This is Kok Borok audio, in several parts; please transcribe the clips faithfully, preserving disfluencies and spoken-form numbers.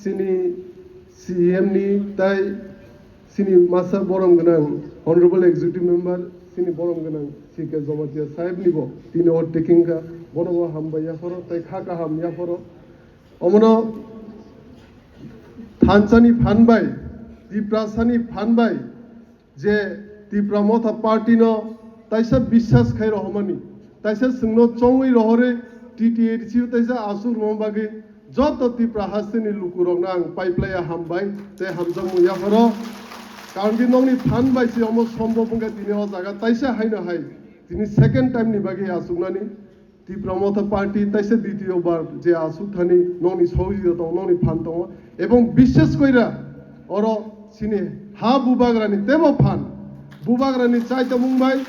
Chini C E M ni tai chini masa borom gwnang Honorable Executive Member chini borom gwnang C K Jamatia sahib ni bo tini o taking kha, bono bo hambai yapharo tai kha kaham yapharo. Omono thansa ni phan bai, Tiprasa ni phan bai, je Tipra Motha Party no taisa biswas khai rohormani, taisa chwngno chongwi rohorwi T T A D C o taisa aswk rwma bagwi joto Tipra hasteni lukurokno ang paiplaiya hambai tei hamjakmung yapharo. Karon khe nokni phan bai se omo sombhob wngkha tini o jaga taisa haino hai tini second time ni bagwi achuknani. Tipra Motha Party taisa ditiyo bar je asuk thani nokni sohojogita tongo, nokni phan tongo, ebong bishes koira oro chini ha bubagrani tebo phan, bubagrani chaitamung bai,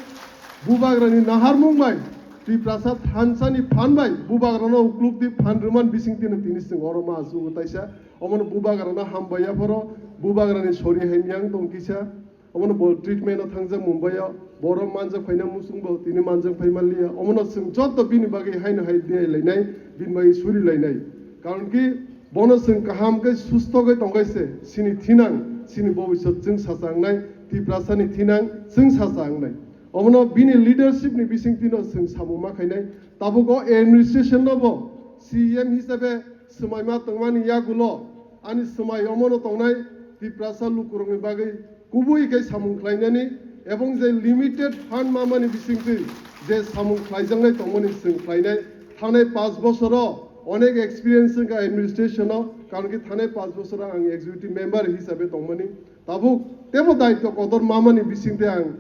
bubagrani naharmung bai, Tiprasa thansani phan bai bubagrano uklukdi phan rwman bising tini tini chwng oro ma asugo taisa, omono bubagrano hambai yapharo, bubagrani sori hai miyang tong kisa. Omono bo treatment o thangjak Mumbai o, borok manjak phaina muchung bo tini manjak phai manliya. Omono chwng joto bini bagwi haino hai diyai lainai, bini bagwi suri lainai. Karon ki bono chwng kaham khe susto khe tongkhe se, chini thinang, chini bobisot chwng sacha wngnai, Tiprasani thinang chwng sacha wngnai. Omono bini leadership ni bising tino chwng samung ma khainai. Tabuk o administration no bo C E M hisabe swmaima tongmani yagulo ani swmai omono tongnai Tiprasa lukurokni bagwi kubui khe samung khlainani ebong je limited fund mamani bisingtwi je samung khlaijaknai tongmani chwng khlainai. Thanai panch bosoro onek experience wngkha administration o, karon khe thanai panch bosoro ang executive member hisabe tongmani. Tabuk tebo daityo kotor mamani bisingtwi ang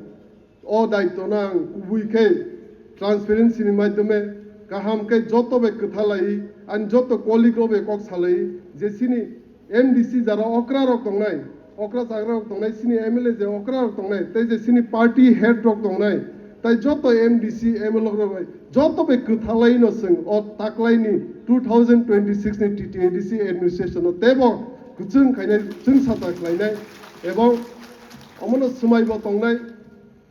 o daityo no ang kubui khe transparency ni maidhyome kaham khe joto bai kwtha lai, ani joto colleague rok bai kok salai je chini M D C jara okra rok tongnai, okra chagra rok tongnai, chini M L A je okra rok tongnai, tei je chini party head rok tongnai, tai joto M D C, M L A rok bai joto bai kwtha lai no chwng o taklai ni two thousand twenty-six ni T T A D C administration no tebo kwchwng khainai, chwng sacha khlainai, ebong omono swmai bo tongnai.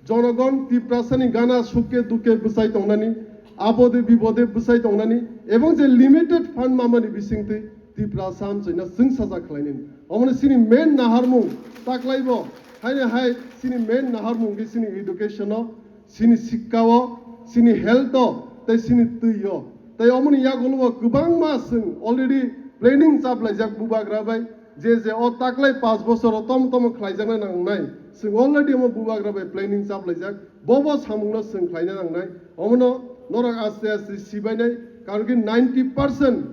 Jonogon Tiprasani gana sukke dukke bwsai tongnani, abode bibode bwsai tongnani, ebong je limited fund mamani bisingtwi Tiprasa amchaina chwng sacha khlainani. Omono chini main naharmung taklaibo, haino hai chini main naharmung khe chini education o, chini sikka o, chini health o, tei chini twi o. Tei omoni yagulo bo kwbangma chwng already planning chaplaijak bubagra bai, je je o taklai panch bosoro tom tom khlaijaknai nangnai, chwng already omo bubagra bai planning chaplaijak, bobo samungno chwng khlaina nangnai. Omono norok aste aste sibainai, karon ki ninety percent,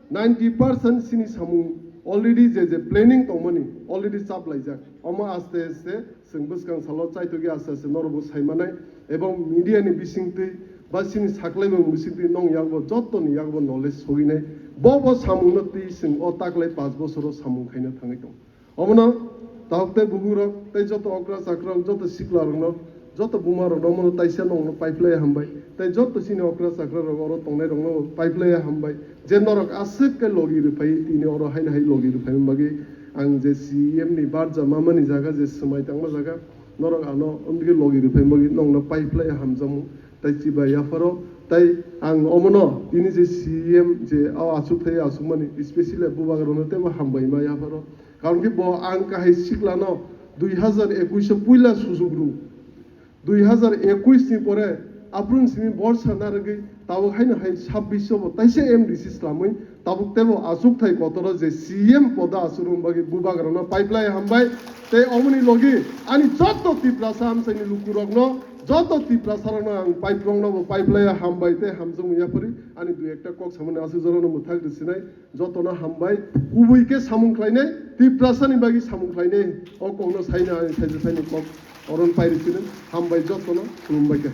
ninety percent chini samung already je je planning tongmani already chaplaijak, omo aste aste chwng bwskang salo chaitokya aste aste norokbo saimanai, ebong media ni bisingtwi ba chini saklaimung bisingtwi nong yakbo jottoni yakbo knowledge soginai. Bo bo samungno twi chwng o taklai panch bosoro samung khaina thangwi tong. Omono tahuk tei bubugrok tei joto okra chakra rok, joto sikla rokno, joto buma rokno omono taisa nongno paiplai hambai. Tei joto chini okra chakra rok oro tongnai rokno paiplai hambai. Je norok aswk khe logi rwphai tini oro haino hai logi rwphai bagwi ang je C E M ni barja mamani jaga je swmai tangma jaga norok ano omdigi logi rwphai bagwi nongno paiplai hamjakmung. Tai chiba yapharo tai ang omono tini je C E M je o achuk thai achukmani specially bubagrano teibo hambai ma yapharo. Karon khe bo ang kahai siklano dui hazar ekuish o puila sujuk rw. Dui hazar ekuish ni pore aphuru simi borsa narwgwi tabuk haino hai sabbish o bo taisa M D C slamwi tabuk teibo achukthai kotoro je C M podo achukna bagwi bubagrano paiplai hambai. Tei omoni logi ani joto Tiprasa amchaini lukurokno, joto Tiprasarokno ang paiprokno bo paiplai hambai tei hamjakmung yaphari ani dui ekta kok samani aswk jorano mwthak rwsinai. Jotono hambai, kubui khe samung khlainai, Tiprasani bagwi samung khlainai, o kokno saina ani thaisa thaini kok oron pairi sino, hambai jotono, khulumbai khe.